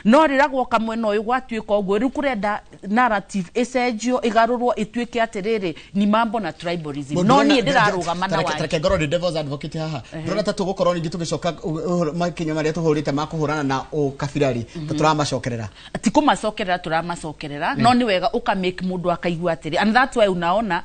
no rĩrĩa gwoka mwena ũyũ gwatuĩka ũguo rĩu kũrenda narrative ĩcenjio ĩgarũrwo ĩtuĩke atĩrĩrĩ ni mambo na tribalism no niĩ ndĩrarũgama na wanjikũ. Reke ngorwo ndĩ devil's advocate haha ndĩrona ta tũgũkorwo ningĩ tũgĩcoka makinya marĩa tũhũrĩte ma kũhũrana na ũkabira rĩ ta tũramacokerera ti kũmacokerera tũramacokerera no nĩ wega ũka make mũndũ akaigua atĩrĩ and that's why unaona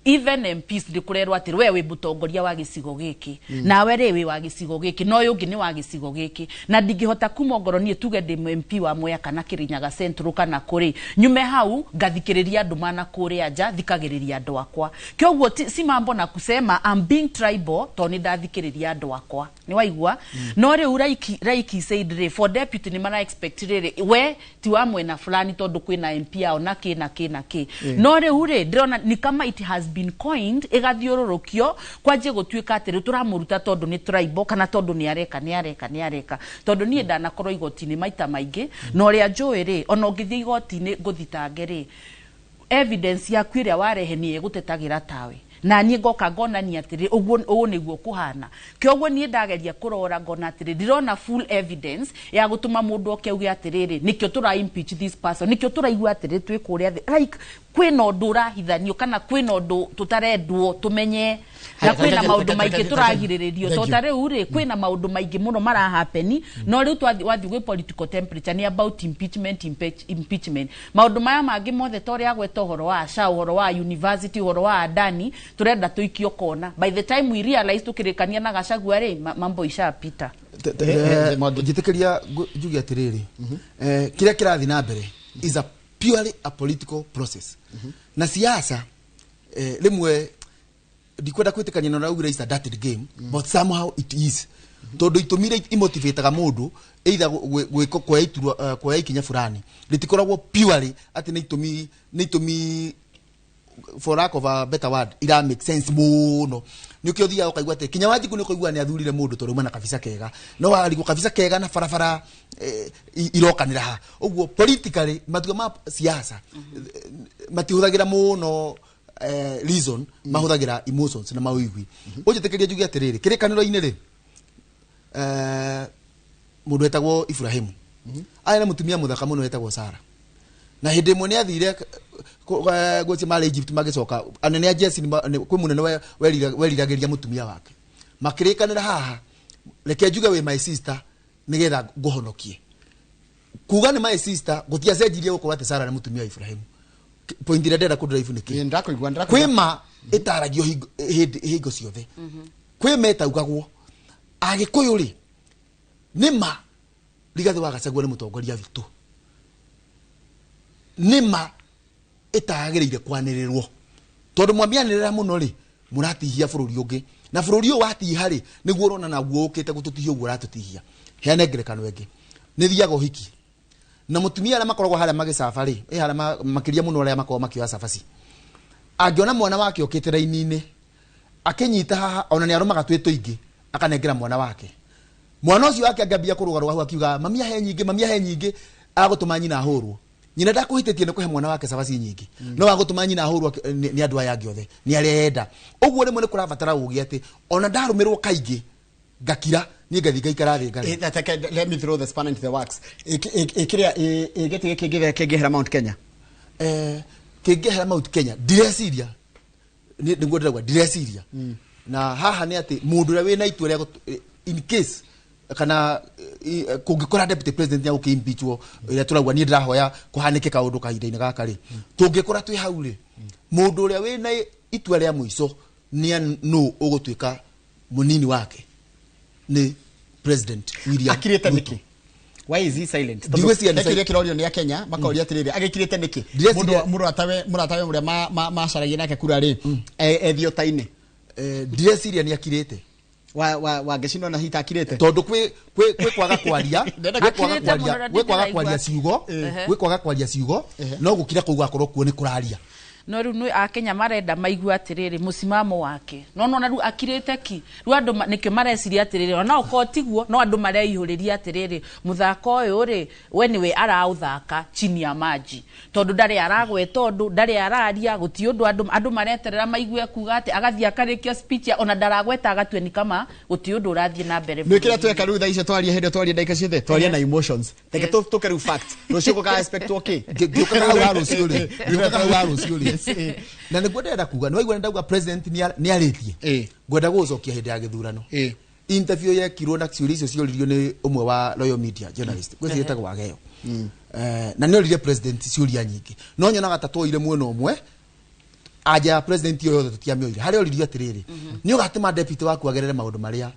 even MPs ndi kurerwo atĩ we wi mutongoria wa gicigo giki nawe ri wi wa gicigo giki no uyu ungi ni wa gicigo giki na ndingihota kuma ngoro nie tuge ndi MP wa Mwea kana Kirinyaga Central kana kuri nyume hau ngathikiriria andu mana kuria nja thikagiriria andu akwa kioguo si mambo na kusema I'm being tribal to ni ndathikiriria andu akwa ni waigua. No riu like said ri for deputy ni mara expect riri we ti wa mwena fulani tondu kwina MP ao na ki na ki na ki. No riu ri ndirona ni kama it has been coined igathiururukio kwanjie gutuika atiri turamuruta tondu ni tribal kana tondu ni areka ni areka ni areka tondu nie ndanakorwo igoti-inĩ maita maingĩ na ũrĩa njũĩ rĩ ona ũngĩthiĩ igoti-inĩ ngũthitange rĩ evidence yaku ĩrĩa warehe nĩ ĩgũtetagĩra tawe na niĩ ngoka ngonania atĩrĩ ũguo ũũ nĩguo kũhana kĩoguo niĩ ndageria kũrora ngona atĩrĩ ndirona full evidence ya gũtũma mũndũ oke auge atĩrĩrĩ nĩkĩo tũra impeach this person nĩkĩo tũraigua atĩrĩ twĩ kũrĩa thĩ like kwĩna ũndũ ũrahithanio kana kwĩna ũndũ tũtarendwo tũmenye na kwĩna maũndũ maingĩ tũragirĩrĩrio to ta rĩu rĩ kwĩna maũndũ maingĩ mũno marahapeni no rĩu wathiĩ gwĩ political temperature ni about impeachment impeachment maũndũ maya mangĩ mothe ta ũrĩa agweta ũhoro wa SHA ũhoro wa university ũhoro wa Adani turenda tuikio kona by the time we realize tukirikania na Gachagua rĩ mambo ishapita. Njitikiria njuge atiriri kiria kirathi na mbere is a purely a political process na siasa rimwe ndikwenda kwitikania na uraugire is a dirty game but somehow it is tondu itumire imotivataga mundu either gwika kwa iturwa kwa ikinya fulani ritikoragwo purely ati ni itumi for lack of a better word ira make sense muno ni ukio thia ukaigua ati kinya Wanjiku ni ukaigua ni athurire mundu tondu mana kabisa kega no warigwo kabisa kega na barabara irokanira ha uguo politically matua ma siasa matihuthagira muno reason mahuthagira emotions na mawigwi unjitikirie njuge atiriri kirikaniro-ini ri mundu etagwo Ibrahimu ari na mutumia muthaka muno etagwo Sara na hindi imwe ni athire gũthiĩ marĩ Egypt magĩcoka anene a Jesi kwĩ mũnene werirageria mũtumia wake makĩrĩkanĩra haha Reke njuge wĩ my sister nĩgetha ngũhonokie. Kuga nĩ my sister gũtiacenjirie gũkorwo atĩ Sarah nĩ mũtumia wa Ibrahim. Point ĩrĩa ndĩrenda kũdrive nĩ kĩ? Ndĩrakũigua. Kwĩ ma ĩtaragio hingo ciothe. Kwĩ ma ĩtaugagwo. Agĩkũyũ rĩ, nĩ ma Rigathĩ wa Gachagua nĩ mũtongoria witũ. Nĩ ma ĩtagĩrĩire kwanĩrĩrwo. Tondũ mwamĩanĩrĩra mũno rĩ, mũratihia bũrũri ũngĩ. Na bũrũri ũyũ watiha rĩ, nĩguo ũrona naguo ũkĩte gũtũtihia ũguo ũratũtihia. Heane ngerekano ĩngĩ. Nĩ thiaga ũhiki. Na mũtumia arĩa makoragwo harĩa magĩcaba rĩ, harĩa makĩria mũno arĩa makoragwo makĩoya cabaci. Angĩona mwana wake okĩte raini-inĩ, akĩnyita haha, ona nĩ arũmaga twĩ tũingĩ, akanengera mwana wake. Mwana ũcio wake angĩambia kũrũgarũga hau akiuga, mami ahe nyingĩ, mami ahe nyingĩ, agũtũma nyina ahũrwo. Nyina ndakũhĩtĩtie nĩ kũhe mwana wake cabaci nyingĩ. No agũtũma nyina ahũrwo nĩ andũ aya angĩ othe, nĩ arĩa enda. Ũguo rĩmwe nĩ kũrabatara ũgĩ atĩ ona ndarũmĩrwo kaingĩ ngakira, niĩ ngathiĩ ngaikara thĩ ngarĩa. Let me throw the spanner into the works. Ĩkĩrĩa gĩtĩ gĩkĩ kĩngĩehera Mount Kenya? Kĩngĩehera Mount Kenya, ndireciria. Nĩguo ndĩrauga, ndireciria. Na haha nĩ atĩ mũndũ ũrĩa wĩna itua rĩa in case kana kũngĩkora deputy president nĩ agũkĩ-impeachwo, ĩrĩa tũrauga niĩ ndĩrahoya kũhanĩke kaũndũ kahinda-inĩ gaka rĩ, tũngĩkora twĩ hau rĩ, mũndũ ũrĩa wĩna itua rĩa mũico nĩ nũ ũgũtuĩka mũnini wake nĩ President William Akirĩte Ruto. nĩkĩ? Why is he silent? Ndigwĩciria nĩ Kĩrĩa kĩrorio nĩ Akenya makoria atĩrĩrĩ, agĩkirĩte nĩkĩ? Ndĩreciria- Mũndũ mũratawe ũrĩa macaragia nake kura rĩ, ethio-ta-inĩ. Ndireciria nĩ akirĩte. Wa ngecino na hita akirĩte. Tondũ kwĩ kwaga kwaria, kwĩ kwaga Akirĩte kwaria, mũno na gwĩ kwaga ndĩraigua. kwaria ciugo, gwĩ kwaga kwaria ciugo, no gũkira kũu gakorwo kuo nĩ kũraria. No rĩu nĩ Akenya marenda maigue atĩrĩrĩ mũsimamo wake. No nona rĩu akirĩte ki. Rĩu andũ nĩkĩo mareciria atĩrĩrĩ, ona okorwo tiguo, no andũ mareihũrĩria atĩrĩrĩ, mũthako ũyũ rĩ, we nĩwe araũthaka chini ya maji. Tondũ ndarĩ aragweta ũndũ, ndarĩ araria, gũtirĩ ũndũ andũ mareterera maigue kuga atĩ agathiĩ akarĩkia speech, ona ndaragweta agatue ni kama gũtirĩ ũndũ ũrathiĩ na mbere. Nĩ kĩrĩa tweka rĩu thaa icio twaria hĩndĩ twaria ndagĩka ciothe, twaria na emotions. Reke tũke rĩu facts. Rũciũ gũka expect okay. Ngĩũkaga hau ha rũciũ rĩ, ngĩũkaga hau ha rũciũ rĩ. Na nĩguo ndĩrenda kuga, nĩ waigua nĩ ndauga president nĩ arĩtie. Ngwenda gũgũcokia hĩndĩ ya gĩthurano. Interview yekirwo na ciũria icio cioririo nĩ ũmwe wa Royal Media journalist. Ngwĩciria etagwo Wageo. Na nĩ oririe president ciũria nyingĩ. No nyonaga ta twoire mwena ũmwe, anja ya president ĩyo yothe tũtiamĩoire. Harĩa oririo atĩrĩrĩ, nĩ ũgatũma deputy waku agerere maũndũ marĩa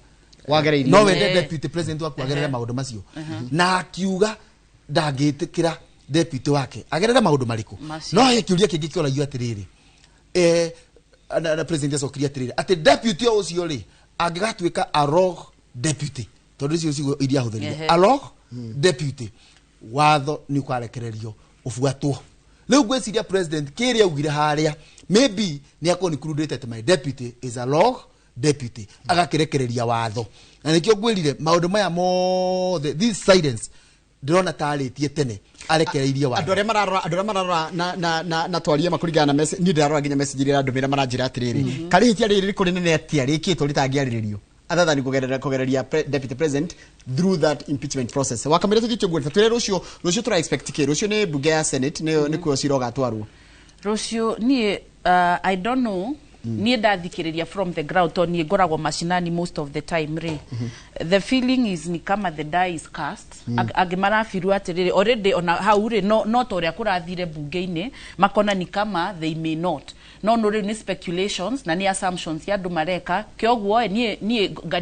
Wagereirie. No wende deputy president waku agerere maũndũ macio. Na akiuga ndangĩtĩkĩra deputy wake agerere maũndũ marĩkũ. No he kĩũria kĩngĩ kĩoragio atĩrĩrĩ, na president acokirie atĩrĩrĩ, atĩ deputy o ũcio rĩ, angĩgatuĩka a rogue deputy, tondũ icio ciugo iria ahũthĩrire, a rogue deputy, watho nĩ ũkarekererio ũbuatwo. Rĩu ngwĩciria president kĩrĩa augire harĩa, maybe nĩ akorwo nĩ concluded that my deputy is a rogue deputy, agakĩrekereria watho. Na nĩkĩo ngwĩrire maũndũ maya mothe, this silence ndĩrona tarĩtie tene arekereirie watho. Andũ arĩa mararora, andũ arĩa mararora na twarie makũringana na message, niĩ ndĩrarora nginya message iria andũ maranjĩra atĩrĩrĩ, karĩ ihĩtia rĩrĩ rĩkũrĩ nene atĩa rĩkĩtwo rĩtangĩarĩrĩrio other than kũgereria deputy president through that impeachment process. Wakamĩra tũthiĩte ũguo, twĩre rũciũ tũra expect kĩ? Rũciũ nĩ mbunge ya Senate, nĩkuo cira ũgatwarwo. Rũciũ niĩ, I don't know. Niĩ ndathikĩrĩria from the ground tondũ niĩ ngoragwo mashinani most of the time rĩ. The feeling is ni kama the die is cast. Angĩ marabirwo atĩrĩrĩ, already ona hau rĩ, no ta ũrĩa kũrathire mbunge-inĩ, makona ni kama they may not. No no rĩu nĩ speculations na nĩ assumptions ya andũ mareka. Kĩoguo niĩ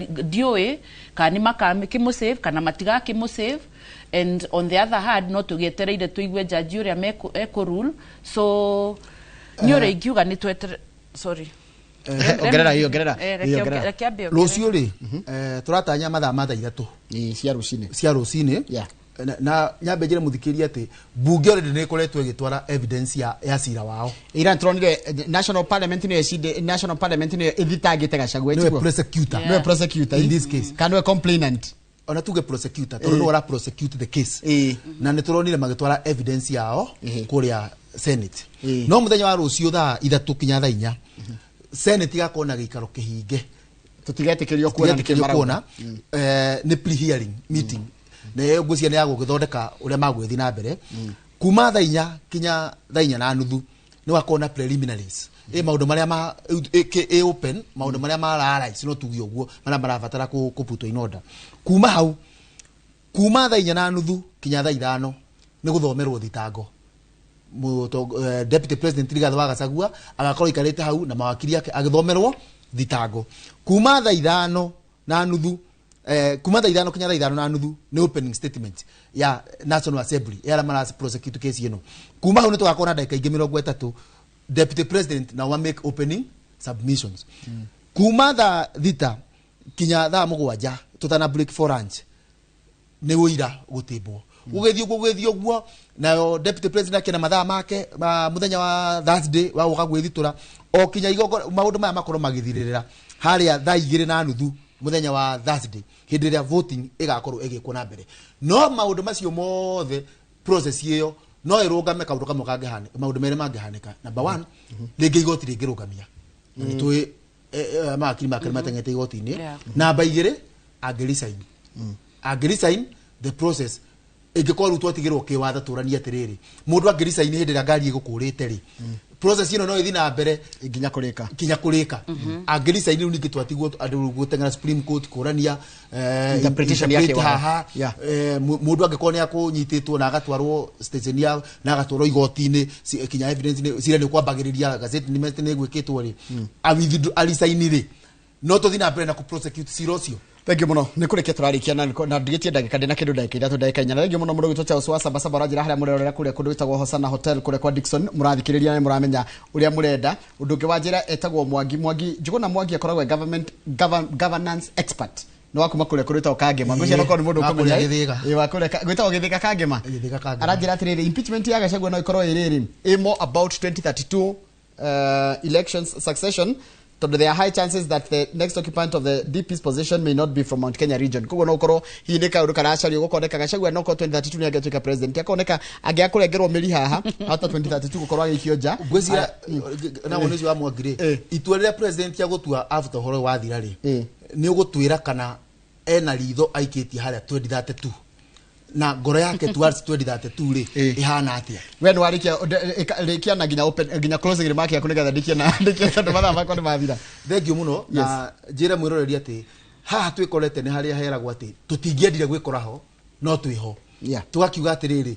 ndiũĩ kana nĩ makamĩkĩmũsave kana matigakĩmũsave. And on the other hand, no tũgĩetereire tũigue jaji ũrĩa ekũrule. So nĩ ũrĩa ingiuga nĩ twetere, sorry. Ongerera hiyo, ongerera. Reke Hiyo, ongerera. reke ambe ongerere. Rũciũ rĩ, tũratanya mathaa ma thaa ithatũ. Ĩ, cia rũcinĩ. Cia rũcinĩ. Na nyambe njĩre mũthikĩrĩria atĩ mbunge already nĩ ĩkoretwo ĩgĩtwara evidence ya cira wao. Ira tũronire, National Parliament nĩyo ĩcinde, National Parliament nĩyo ĩthitangĩte Gachagua, Nĩwe ĩtiguo? prosecutor. Nĩwe prosecutor. In this case. Kana nĩwe complainant. Ona tuge prosecutor, tondũ nĩwe ũra prosecute the case. Na nĩ tũronire magĩtwara evidence yao kũrĩa Senate. No mũthenya wa rũciũ thaa ithatũ kinya thaa inya, Senate igakorwo na gĩikaro kĩhinge. Tũtigetĩkĩrio kuona nĩkĩ Tũtigetĩkĩrio marauga. kuona. Nĩ pre-hearing meeting. Na ĩyo ngwĩciria nĩ ya gũgĩthondeka ũrĩa magũgĩthiĩ na mbere. Kuma thaa inya kinya thaa inya na nuthu, nĩ wakorwo na preliminaries. Ĩ maũndũ marĩa ma ĩ open, maũndũ marĩa mararise, no tuge ũguo, marĩa marabatara kũputwo in order. Kuma hau, kuma 4:30 kinya thaa 5 nĩ gũthomerwo thitango. Deputy President Rigathi wa Gachagua agakorwo aikarĩte hau na mawakiri ake agĩthomerwo thitango kuma 5:30, kuma 5:00 kinya 5:30 nĩ opening statement ya National Assembly ya arĩa mara prosecute case ĩno. Kuma hau nĩ tũgakorwo na ndagĩka ingĩ 30 Deputy President na wa make opening submissions. Kuma 6:00 kinya 7:00 tũtana break for lunch nĩ ũira gũtĩmbwo, gũgĩthiĩ ũguo, gũgĩthiĩ ũguo. Nayo Deputy President akĩna mathaa make ma mũthenya wa Thursday wa gũka gwĩthitũra o kinya igongona. Maũndũ maya makorwo magĩthirĩrĩra harĩa 2:30 mũthenya wa Thursday, hĩndĩ ĩrĩa voting ĩgakorwo ĩgĩkwo na mbere. No maũndũ macio mothe, process ĩyo no ĩrũgame kaũndũ kamwe kangĩhanĩka, maũndũ merĩ mangĩhanĩka. Number one, rĩngĩ igoti rĩngĩrũgamia, na nĩ tũĩ mawakiri make nĩ mateng'ete igoti-inĩ. Namba igĩrĩ, angĩ resign, the process ĩngĩkorwo rĩu twatigĩrwo kĩwatho tũranie atĩrĩrĩ, mũndũ angĩ resign hĩndĩ ĩrĩa ngari ĩgũkũrĩte rĩ, process ĩno no ĩthiĩ na mbere nginya kũrĩka. Kinya kũrĩka. Angĩ resign rĩu ningĩ twatigwo andũ gũteng'era Supreme Court kũrania interpretation ya interpret kĩwatho. Haha mũndũ angĩkorwo nĩ akũnyitĩtwo na agatwarwo station ya na agatwarwo igoti-inĩ, kinya evidence nĩ cira nĩ ũkwambagĩrĩria, gazeti nĩ nĩ gwĩkĩtwo rĩ, a resign rĩ, no tũthiĩ na mbere na kũ prosecute cira ũcio. Thank you muno. Nĩ kũrĩkia tũrarĩkia na ndigĩtie ndagĩka ndĩ na kĩndũ ndagĩka 3, ndagĩka 4. Na thank you muno mũndũ gwĩtwo Charles wa Saba Saba, ũranjĩra harĩa mũrerorera kũrĩa kũndũ gwĩtagwo Hosana Hotel kũrĩa kwa Dickson, mũrathikĩrĩria na mũramenya ũrĩa mũrenda. Ũndũ ũngĩ wanjĩra etagwo Mwangi, Mwangi Njuguna Mwangi, akoragwo e government governance expert, nĩ wa kuma kũrĩa kũrĩ gwĩtagwo Kangema. Ngwĩciria no korwo nĩ mũndũ Wa kũrĩa ũkũmenya. Gĩthĩga. Ĩ, wa kũrĩa gwĩtagwo Gĩthĩga Kangema. Gĩthĩga Kangema. Aranjĩra atĩrĩrĩ, impeachment ya Gachagua no ĩkorwo ĩ rĩrĩ ĩ more about 2032 elections succession, tondũ there are high chances that the next occupant of the DP's position may not be from Mount Kenya region. Koguo no ũkorwo hihi nĩ kaũndũ karacario gũkoneka Gachagua no korwo 2032 nĩ angĩatuĩka president, akoneka angĩaga kũrengerwo mĩri haha hata 2032 gũkorwo agĩikio nja. Ngwĩciria na woni ũcio wa Mwangi rĩ, itua rĩrĩa president agũtua after ũhoro ũyũ wathira rĩ, nĩ ũgũtwĩra kana ena ritho aikĩtie harĩa 2032 na ngoro yake towards 2032 rĩ ĩhana atĩa. We nĩ warĩkia, rĩkia na nginya open, nginya closing remark yaku, nĩgetha ndĩkie na ndĩkie tondũ mathaa makwa nĩ mathira. Thank you muno, na njĩre mwĩroreri atĩ haha twĩkorete nĩ harĩa heragwo atĩ tũtingĩendire gwĩkora ho no twĩho. Tũgakiuga atĩrĩrĩ,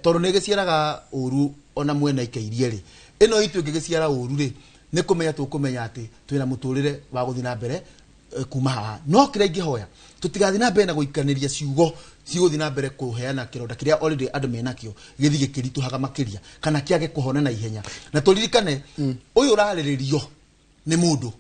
tondũ nĩ ĩgĩciaraga ũru ona mwena ikairie rĩ, ĩno itũ ĩngĩgĩciara ũru rĩ, nĩ kũmenya tũkũmenya atĩ twĩna mũtũrĩre wa gũthiĩ na mbere kuma haha. No kĩrĩa ingĩhoya, tũtigathiĩ na mbere na gũikanĩria ciugo cigũthiĩ na mbere kũheana kĩronda kĩrĩa already andũ menakĩo gĩthiĩ gĩkĩritũhaga makĩria kana kĩage kũhona na ihenya. Na tũririkane ũyũ ũrarĩrĩrio nĩ mũndũ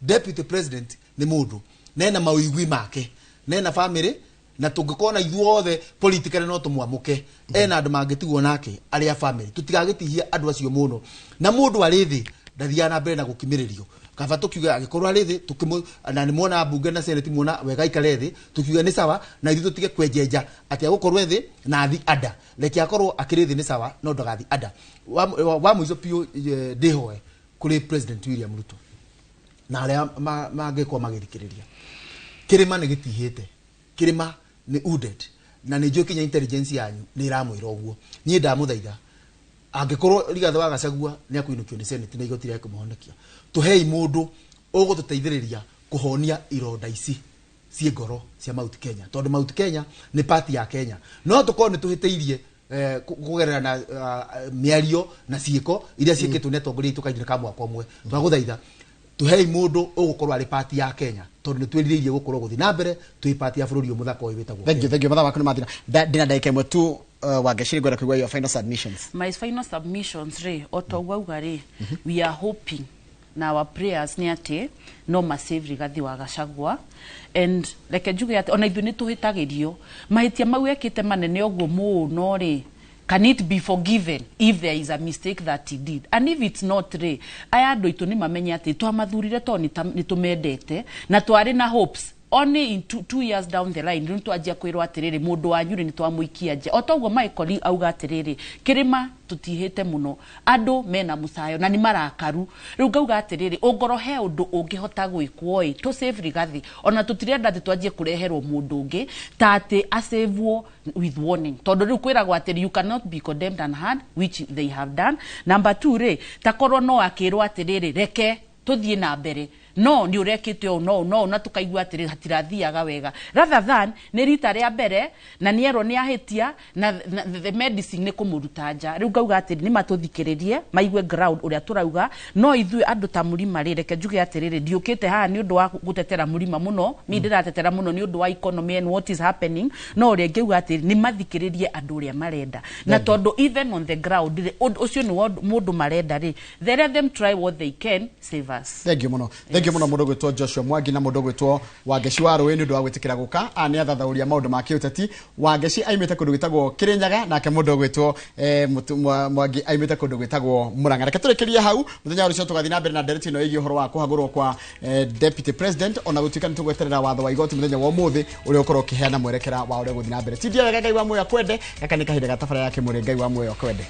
deputy president, nĩ mũndũ nena mawĩigwi make, nena family, na tũngĩkorwo na ithuothe politically no tũmwamũke, ena andũ mangĩtigwo nake arĩa family. Tũtigagĩtihia andũ acio mũno, na mũndũ arĩ thĩ ndathiaga na mbere na gũkimĩrĩrio. Kaba tũkiuge angĩkorwo arĩ thĩ tũkĩmũ na nĩ mwona mbunge na senate muona wega aikare thĩ, tukiuge nĩ sawa, na ithuĩ tũtige kwenjenja atĩ agũkorwo thĩ na athi anda. Reke akorwo akĩrĩ thĩ nĩ sawa, no ndagathi anda. Wa mũico biũ, ndĩhoe kũrĩ President William Ruto na arĩa mangĩkorwo magĩthikĩrĩria, kĩrĩma nĩ gĩtihĩte, kĩrĩma nĩ wounded, na nĩ njũĩ kinya intelligence yanyu nĩ ĩramwĩra ũguo. Niĩ ndamũthaitha, angĩkorwo Rigathĩ wa Gachagua nĩ akũinũkio nĩ senate na igoti rĩa kũmũhonokia, tũhei mũndũ ũgũtũteithĩrĩria kũhonia ironda ici ciĩ ngoro cia Mount Kenya, tondũ Mount Kenya nĩ party ya Kenya. No tũkorwo nĩ tũhĩtĩirie kũgerera na mĩario na ciĩko iria ciĩkĩtwo nĩ atongoria aitũ kahinda ka mwaka ũmwe. Twagũthaitha tuhei mũndũ ũgũkorwo arĩ party ya Kenya, tondũ nĩ twĩrirĩirie gũkorwo gũthiĩ na mbere twĩ party ya bũrũri ũyũ mũthaka ũyũ wĩtagwo. Thank you, thank you. Mathaa maku nĩ mathira. Ndĩna ndagĩka 1 tu, Wangeci, ngwenda kũigua your final submissions. My final submissions rĩ, o ta ũguo auga rĩ, we are hoping na our prayers nĩ atĩ no masave Rigathi wa Gachagua. And reke njuge atĩ ona ithuĩ nĩ tũhĩtagĩrio mahĩtia mau ekĩte manene ũguo mũno rĩ, can it be forgiven if there is a mistake that he did? And if it's not rĩ, aya andũ aitũ nĩ mamenye atĩ twamathurire tondũ nĩ tũmendete na twarĩ na hopes. Only in 2 years down the line rĩu twanjia kwĩrwo atĩrĩrĩ, mũndũ wanyu rĩ, nĩ twamũikia nja. O toguo Michael auga atĩrĩrĩ, kĩrĩma tũtihĩte mũno, andũ mena mũcayo na nĩ marakaru. Rĩu ngauga atĩrĩrĩ, ũngorwo he ũndũ ũngĩhota gwĩkwo ĩ tũ save Rigathi, ona tũtirenda atĩ twanjie kũreherwo mũndũ ũngĩ ta atĩ asavwo with warning, tondũ rĩu kwĩragwo atĩrĩ, you cannot be condemned and heard, which they have done. Number two rĩ, takorwo no akĩrwo atĩrĩrĩ, reke tũthiĩ na mbere, no nĩ ũrekĩte ũũ no no na tũkaigua atĩrĩ hatirathiaga wega, rather than nĩ rita rĩa mbere na nĩ erwo nĩ ahĩtia na the medicine nĩ kũmũruta nja. Rĩu ngauga atĩrĩ, nĩ matũthikĩrĩrie, maigue ground ũrĩa tũrauga. No ithuĩ andũ ta mũrima rĩ, reke njuge atĩrĩrĩ, ndiũkĩte haha nĩ ũndũ wa gũtetera mũrima mũno, mi ndĩratetera mũno nĩ ũndũ wa economy and what is happening. No ũrĩa ngĩuga atĩrĩ, nĩ mathikĩrĩrie andũ ũrĩa marenda, na tondũ even on the ground rĩ, ũndũ ũcio nĩ mũndũ marenda rĩ, they let them try what they can save us. Thank you muno, thank you muno, mundu gwitwo Joshua Mwangi na mundu gwitwo Wangeci wa Rũĩ, nĩ ũndũ wa gwĩtĩkĩra gũka. A nĩ athathaũria maũndũ ma kĩũteti. Wangeci aimĩte kũndũ gwĩtagwo Kĩrĩnyaga, nake mũndũ gwĩtwo Mwangi aimĩte kũndũ gwĩtagwo Mũrang'a. Reke tũrĩkĩrie hau. Mũthenya wa rũciũ tũgathiĩ na mbere na ndereti ĩno ĩgiĩ ũhoro wa kũhagũrwo kwa deputy president, ona gũtuĩka nĩ tũgweterera watho wa igoti mũthenya wa ũmũthĩ ũrĩa ũkorwo ũkĩheana mwerekera wa ũrĩa gũthiĩ na mbere. Tindia wega, Ngai wa muoyo akwende. Gaka nĩ kahinda ga tabarĩra ya Kĩmũrĩ. Ngai wa muoyo akwende.